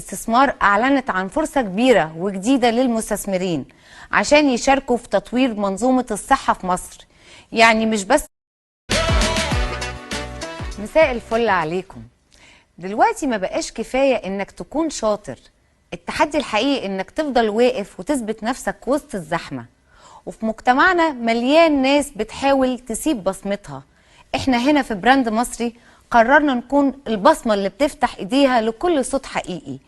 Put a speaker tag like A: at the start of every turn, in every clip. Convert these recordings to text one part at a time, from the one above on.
A: الاستثمار أعلنت عن فرصة كبيرة وجديدة للمستثمرين عشان يشاركوا في تطوير منظومة الصحة في مصر. يعني مش بس. مساء الفل عليكم. دلوقتي ما بقاش كفاية انك تكون شاطر، التحدي الحقيقي انك تفضل واقف وتثبت نفسك وسط الزحمة. وفي مجتمعنا مليان ناس بتحاول تسيب بصمتها. احنا هنا في براند مصري قررنا نكون البصمة اللي بتفتح ايديها لكل صوت حقيقي،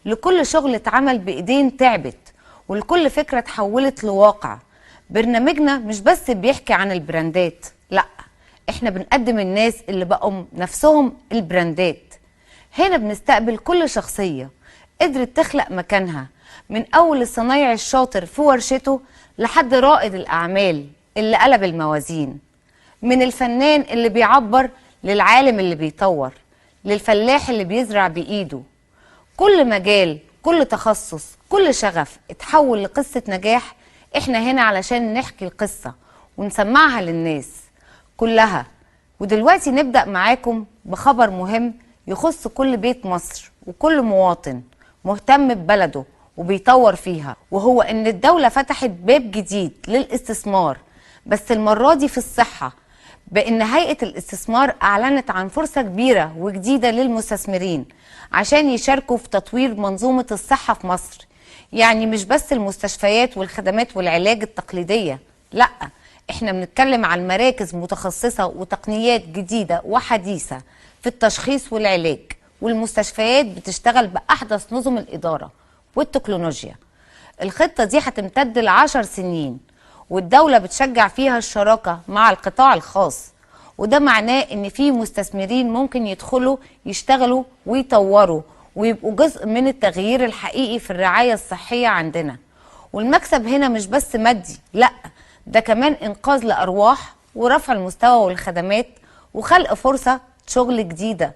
A: لكل شغل اتعمل بايدين تعبت، ولكل فكرة اتحولت لواقع. برنامجنا مش بس بيحكي عن البراندات، لا، احنا بنقدم الناس اللي بقوا نفسهم البراندات. هنا بنستقبل كل شخصية قدرت تخلق مكانها، من أول الصنايعي الشاطر في ورشته لحد رائد الأعمال اللي قلب الموازين، من الفنان اللي بيعبر للعالم اللي بيطور، للفلاح اللي بيزرع بإيده. كل مجال، كل تخصص، كل شغف اتحول لقصة نجاح. احنا هنا علشان نحكي القصة ونسمعها للناس كلها. ودلوقتي نبدأ معاكم بخبر مهم يخص كل بيت مصر وكل مواطن مهتم ببلده وبيطور فيها، وهو ان الدولة فتحت باب جديد للاستثمار، بس المرة دي في الصحة، بأن هيئة الاستثمار أعلنت عن فرصة كبيرة وجديدة للمستثمرين عشان يشاركوا في تطوير منظومة الصحة في مصر. يعني مش بس المستشفيات والخدمات والعلاج التقليدية، لا، احنا بنتكلم عن مراكز متخصصة وتقنيات جديدة وحديثة في التشخيص والعلاج، والمستشفيات بتشتغل بأحدث نظم الإدارة والتكنولوجيا. الخطة دي هتمتد ل10 سنين، والدولة بتشجع فيها الشراكة مع القطاع الخاص، وده معناه ان في مستثمرين ممكن يدخلوا يشتغلوا ويطوروا ويبقوا جزء من التغيير الحقيقي في الرعاية الصحية عندنا. والمكسب هنا مش بس مادي، لا، ده كمان إنقاذ لأرواح ورفع المستوى والخدمات وخلق فرصة شغل جديدة.